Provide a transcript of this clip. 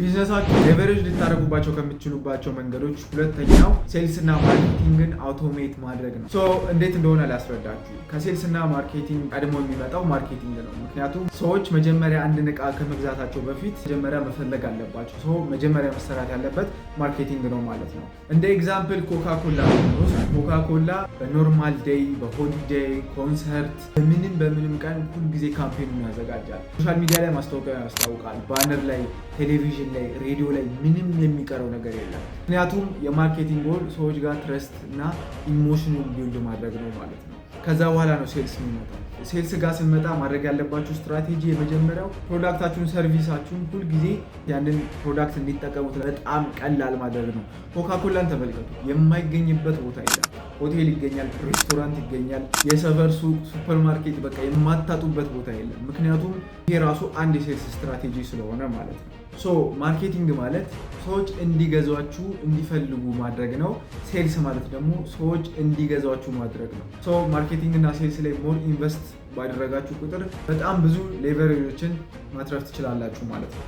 ቢዝነሳችሁ leverage ልታደርጉባቸው ከምትችሉባቸው መንገዶች ሁለተኛው sales እና marketing ን automate ማድረግ ነው። So እንዴት እንደሆነ ላስረዳችሁ። ከ sales እና marketing ቀድሞ የሚመጣው marketing ነው። ምክንያቱም ሰዎች መጀመሪያ አንድን እቃ ከመግዛታቸው በፊት መጀመሪያ መፈለግ አለባቸው። So መጀመሪያ መሰራት ያለበት marketing ነው ማለት ነው። እንደ example ኮካ ኮላ ብንወስድ፣ ኮካ ኮላ በ normal day፣ በ holiday፣ ኮንሰርት፣ በምንም በምንም ቀን ሁልጊዜ campaign ኑን ያዘጋጃል። Social media ላይ ማስታወቂያ ያስታውቃል። Banner ላይ፣ ቴሌቪዥን ላይ፣ ሬዲዮ ላይ ምንም የሚቀረው ነገር የለም። ምክንያቱም የ marketing goal ሰዎች ጋር trust እና emotion ኑን build ማድረግ ነው ማለት ነው። ከዛ በኋላ ነው sales የሚመጣው። Sales ጋር ስንመጣ ማድረግ ያለባችሁ ስትራቴጂ የመጀመሪያው product ኣችሁን፣ service ኣችሁን ሁልጊዜ ያንን product እንዲጠቀሙት በጣም ቀላል ማድረግ ነው። ኮካኮላን ተመልከቱ። የማይገኝበት ቦታ የለም። ሆቴል ይገኛል፣ ሬስቶራንት ይገኛል፣ የሰፈር ሱቅ፣ ሱፐርማርኬት፣ በቃ የማታጡበት ቦታ የለም። ምክንያቱም ይሄ ራሱ አንድ የ sales strategy ስለሆነ ማለት ነው። So marketing ማለት ሰዎች እንዲገዟችሁ እንዲፈልጉ ማድረግ ነው። Sales ማለት ደግሞ ሰዎች እንዲገዟችሁ ማድረግ ነው። So marketing እና sales ላይ more invest ባደረጋችሁ ቁጥር በጣም ብዙ leverage ኦችን ማትረፍ ትችላላችሁ ማለት ነው።